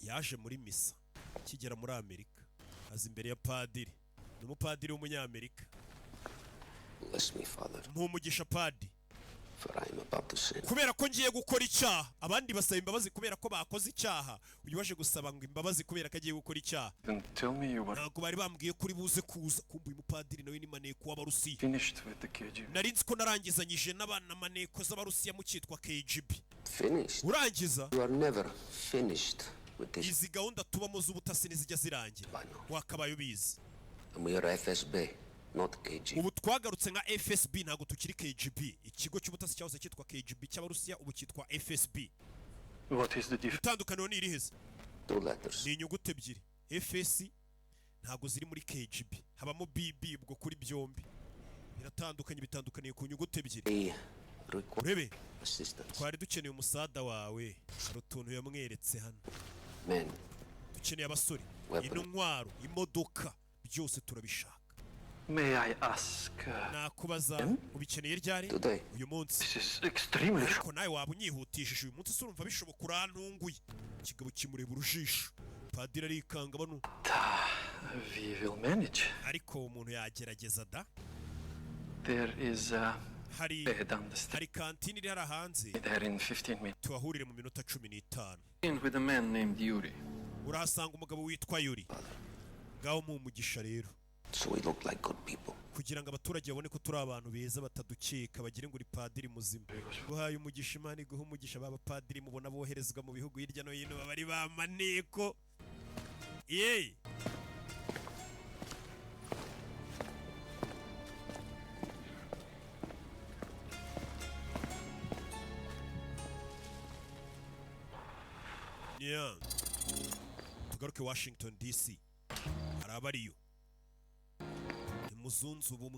Yaje muri misa akigera muri Amerika, aza imbere ya padiri. Ni umupadiri w'umunyamerika. Bless me, Father, Mpumugisha, padi, for I am about to sin. kubera ko ngiye gukora icyaha. Abandi basaba imbabazi kubera ko bakoze icyaha, uyu waje gusaba ngo imbabazi kubera ko agiye gukora icyaha. Then tell me you were Ntabwo bari bambwiye ko uri buze kuza. Kumva uyu mupadiri nawe ni maneko w'Abarusiya. finished with the KGB. Nari nzi ko narangizanyije n'abana maneko z'Abarusiya mu cyitwa KGB. Finished? Urangiza? You are never finished with this. Izi gahunda tubamo z'ubutasi ntizijya zirangira, wakabaye ubizi. And we are FSB, not KGB. Ubu twagarutse nka FSB, ntabwo tukiri KGB. Ikigo cy'ubutasi cyahoze cyitwa KGB cy'Abarusiya ubu cyitwa FSB. What is the difference? Itandukaniro ni irihe se? Two letters. Ni inyuguti ebyiri. FS ntabwo ziri muri KGB, habamo BB. Ubwo kuri byombi biratandukanye, bitandukaniye ku nyuguti ebyiri. We require Urebe, assistance. twari dukeneye umusada wawe. Hari utuntu yamweretse hano. Men, Dukeneye abasore, Weapon. intwaro, imodoka, byose turabishaka. May I ask? Nakubaza, ubikeneye ryari? Today. Uyu munsi. This is extremely short. Ariko nawe waba unyihutishije. Uyu munsi se urumva bishoboka? Urantunguye. Ikigabo kimureba urujisho, padiri arikanga bano. We will manage. Ariko umuntu yagerageza da. There is a Hari bed on the street. hari kantine iri hariya hanze. There in 15 minutes. Tuhahurire mu minota 15. In with a man named Yuri. Urahasanga umugabo witwa Yuri. Ngaho mu umugisha rero. So we look like good people. Kugira ngo abaturage babone ko turi abantu beza, batadukeka, bagire ngo uri padiri muzima. Guhaye umugisha, Imana iguha umugisha. Ba bapadiri mubona boherezwa mu bihugu hirya no hino baba ari ba maneko yeee. Yeah. Tugaruke Washington DC, hari abariyo, nimuzunze ubumwe.